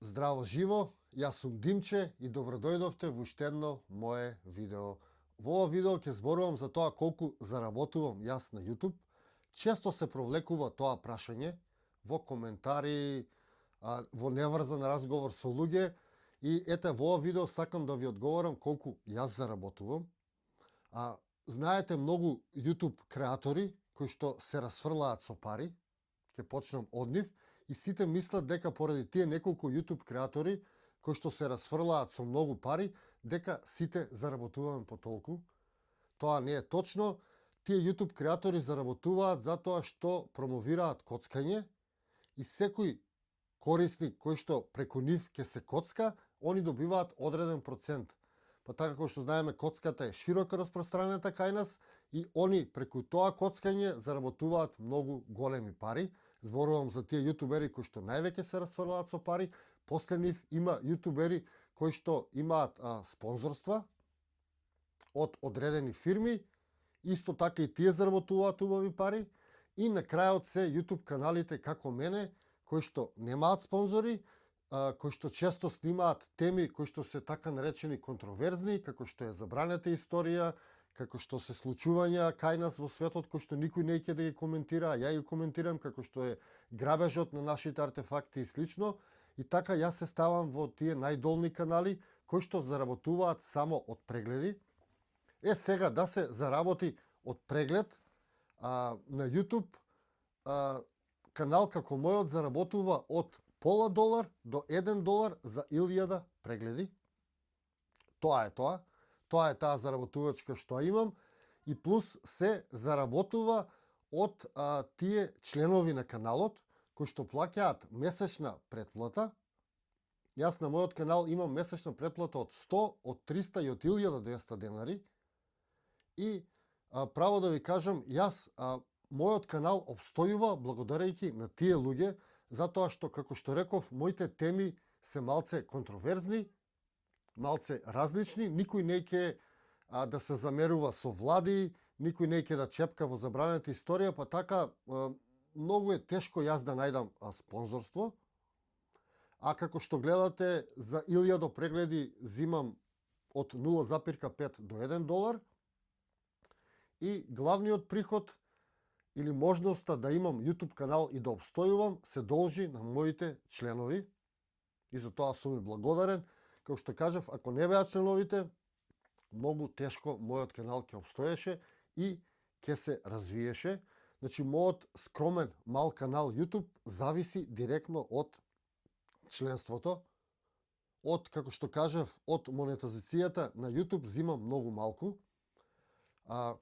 Здраво живо, јас сум Димче и добродојдовте во уште едно мое видео. Во ова видео ќе зборувам за тоа колку заработувам јас на YouTube. Често се провлекува тоа прашање во коментари, во неврзан разговор со луѓе и ете во ова видео сакам да ви одговорам колку јас заработувам. Знаете многу YouTube креатори кои што се расфрлаат со пари, ќе почнам од нив, и сите мислат дека поради тие неколку YouTube креатори кои што се расфрлаат со многу пари, дека сите заработуваме по толку. Тоа не е точно. Тие YouTube креатори заработуваат затоа што промовираат коцкање и секој корисник кој што преку нив ќе се коцка, они добиваат одреден процент. Па така како што знаеме, коцката е широко распространета кај нас и они преку тоа коцкање заработуваат многу големи пари. Зборувам за тие јутубери кои што највеќе се расфрлаат со пари. После нив има јутубери кои што имаат спонзорства од одредени фирми, исто така и тие заработуваат убави пари, и на крајот се YouTube каналите како мене, кои што немаат спонзори, кои што често снимаат теми кои што се така наречени контроверзни, како што е забранета историја, како што се случувања кај нас во светот кои што никој не ќе да ги коментира, а ја ги коментирам, како што е грабежот на нашите артефакти и слично. И така јас се ставам во тие најдолни канали кои што заработуваат само од прегледи. Сега да се заработи од преглед на YouTube, канал како мојот заработува од $0.5 до $1 за 1000 прегледи. Тоа е тоа. Тоа е таа заработувачка што имам, и плюс се заработува од тие членови на каналот кои што плаќаат месечна претплата. Јас на мојот канал имам месечна претплата од 100, од 300 и од 1200 денари. И право да ви кажам, јас мојот канал обстојува благодарејќи на тие луѓе, затоа што, како што реков, моите теми се малце контроверзни, малце различни, никој не ќе да се замерува со влади, никој не ќе да чепка во забранета историја, па така многу е тешко јас да најдам спонзорство. А како што гледате, за 1000 прегледи зимам од $0.5 до $1. И главниот приход или можноста да имам YouTube канал и да обстојувам се должи на моите членови. И за тоа сум и благодарен. Како што кажав, ако не беа членовите, многу тешко мојот канал ќе обстоеше и ќе се развиеше. Значи, мојот скромен мал канал YouTube зависи директно од членството. Од, како што кажав, од монетизацијата на YouTube зимам многу малку.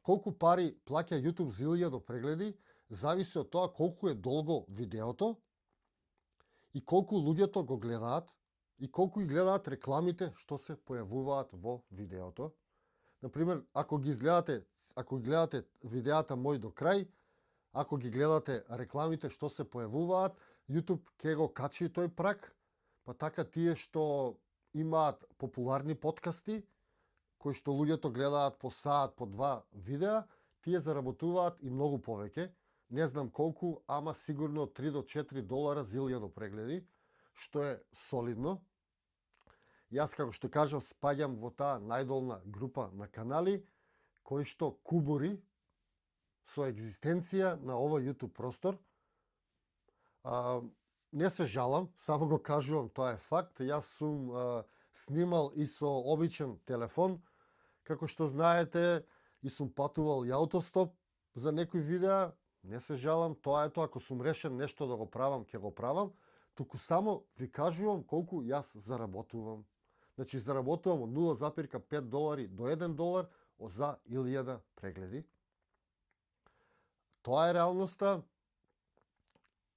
Колку пари плаќа YouTube за 1000 прегледи зависи од тоа колку е долго видеото и колку луѓето го гледаат и колку ги гледаат рекламите што се појавуваат во видеото. Например, ако ги гледате видеата мој до крај, ако ги гледате рекламите што се појавуваат, YouTube ќе го качи тој праг, па така тие што имаат популарни подкасти, кои што луѓето гледаат по саат, по 2 видеа, тие заработуваат и многу повеќе. Не знам колку, ама сигурно $3 до $4 за 1000 прегледи, што е солидно. Јас, како што кажам, спаѓам во таа најдолна група на канали, кои што кубури со екзистенција на овој YouTube простор. Не се жалам, само го кажувам, тоа е факт. Јас сум снимал и со обичен телефон, како што знаете, и сум патувал и аутостоп за некои видеа. Не се жалам, тоа е тоа. Ако сум решен нешто да го правам, ќе го правам. Туку само ви кажувам колку јас заработувам. Значи, заработувам од $0.5 до $1 за 1000 прегледи. Тоа е реалноста.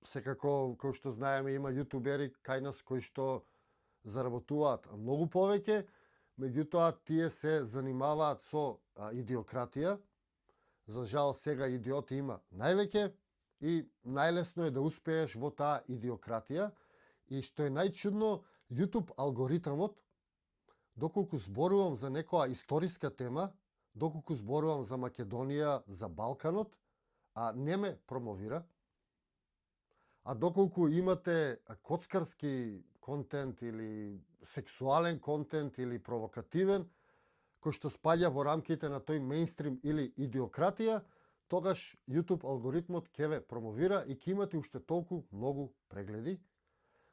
Секако, кој што знаеме, има јутубери кај нас кои што заработуваат многу повеќе, меѓутоа тие се занимаваат со идиократија. За жал, сега идиоти има највеќе и најлесно е да успееш во таа идиократија. И што е најчудно, YouTube алгоритмот, доколку зборувам за некоја историска тема, доколку зборувам за Македонија, за Балканот, не ме промовира. А доколку имате контент или сексуален контент или провокативен, кој што спаѓа во рамките на тој мејнстрим или идиократија, тогаш YouTube алгоритмот ќе ве промовира и ќе имате уште толку многу прегледи.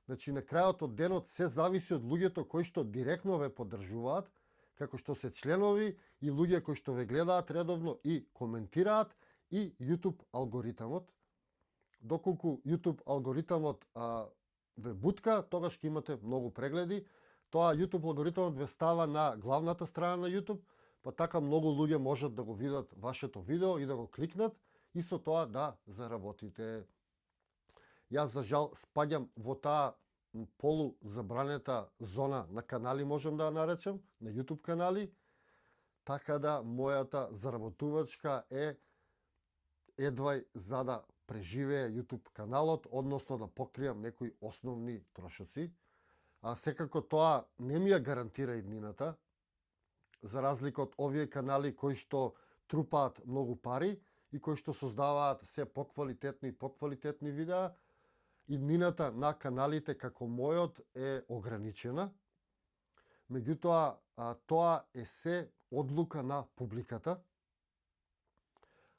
Значи, на крајот од денот се зависи од луѓето кои што директно ве поддржуваат, како што се членови и луѓе кои што ве гледаат редовно и коментираат, и YouTube алгоритмот. Доколку YouTube алгоритмот ве бутка, тогаш ќе имате многу прегледи. Тоа YouTube алгоритмот ве става на главната страна на YouTube, па така многу луѓе можат да го видат вашето видео и да го кликнат и со тоа да заработите. Јас за жал спаѓам во таа полузабранета зона на канали, можем да ја наречем, на YouTube канали, така да мојата заработувачка е едвај за да преживее YouTube каналот, односно да покријам некои основни трошоци. А секако тоа не ми ја гарантира иднината, за разлика од овие канали кои што трупаат многу пари и кои што создаваат се поквалитетни и поквалитетни видеа. Иднината на каналите како мојот е ограничена. Меѓутоа, тоа е се одлука на публиката.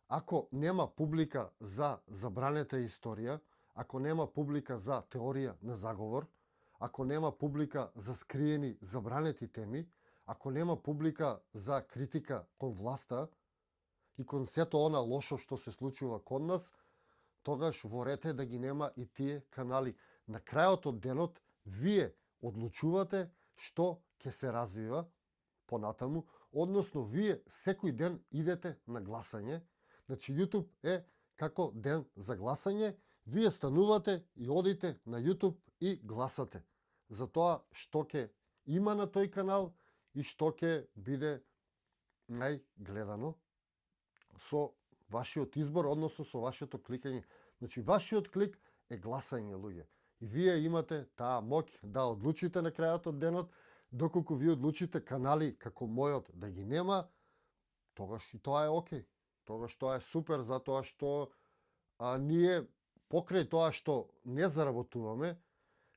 Ако нема публика за забранета историја, ако нема публика за теорија на заговор, ако нема публика за скриени забранети теми, ако нема публика за критика кон власта и кон сето она лошо што се случува кон нас, тогаш ворете да ги нема и тие канали. На крајот од денот, вие одлучувате што ќе се развива понатаму, односно вие секој ден идете на гласање. Значи, YouTube е како ден за гласање, вие станувате и одите на YouTube и гласате за тоа што ќе има на тој канал и што ќе биде најгледано со вашиот избор, односно со вашето кликање. Значи, вашиот клик е гласање, луѓе. И вие имате таа моќ да одлучите на крајот од денот, доколку вие одлучите канали како мојот да ги нема, тогаш и тоа е окей. Тогаш тоа е супер, затоа што ние покрај тоа што не заработуваме,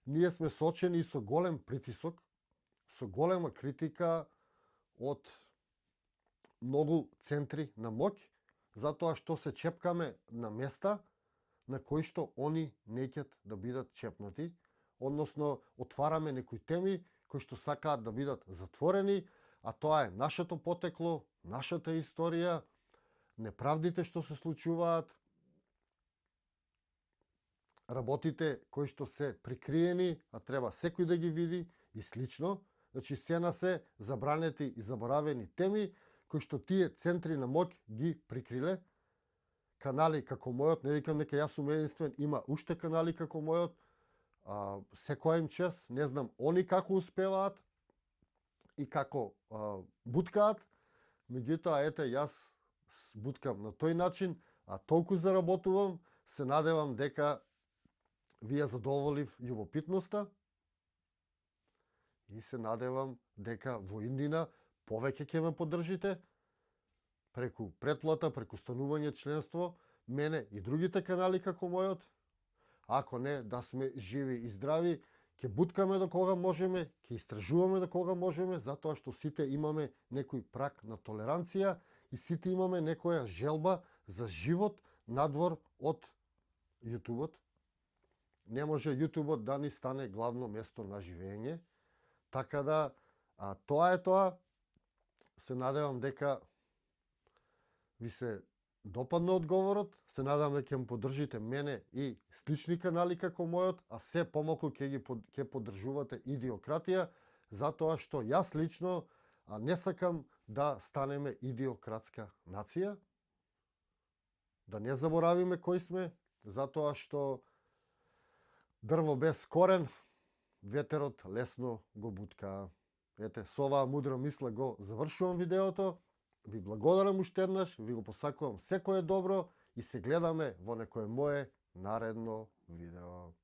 ние сме соочени со голем притисок, со голема критика од многу центри на моќ, затоа што се чепкаме на места на кои што они неќат да бидат чепнати, односно отвараме некои теми кои што сакаат да бидат затворени, а тоа е нашето потекло, нашата историја, неправдите што се случуваат, работите кои што се прикриени, а треба секој да ги види и слично. Значи, се на се забранети и заборавени теми кои што тие центри на моќ ги прикриле. Канали како мојот, не викам нека јас сум единствен, има уште канали како мојот, секоја им чест, не знам они како успеваат и како буткаат, меѓутоа ете јас буткам на тој начин, а толку заработувам, се надевам дека ви ја задоволив љубопитноста и се надевам дека во иднина повеќе ќе ме поддржите преку претплата, преку станување членство, мене и другите канали како мојот. Ако не, да сме живи и здрави, ќе буткаме до кога можеме, ќе истражуваме до кога можеме, затоа што сите имаме некој праг на толеранција и сите имаме некоја желба за живот надвор од YouTube-от. Не може YouTube-от да ни стане главно место на живење, така да тоа е тоа. Се надевам дека ви се допадна одговорот, се надам дека ќе поддржите мене и слични канали како мојот, а се помалку ќе поддржувате идиократија, затоа што јас лично не сакам да станеме идиократска нација, да не заборавиме кои сме, затоа што дрво без корен ветерот лесно го бутка. Ете, со оваа мудра мисла го завршувам видеото. Ви благодарам уште еднаш, ви го посакувам секое добро и се гледаме во некое мое наредно видео.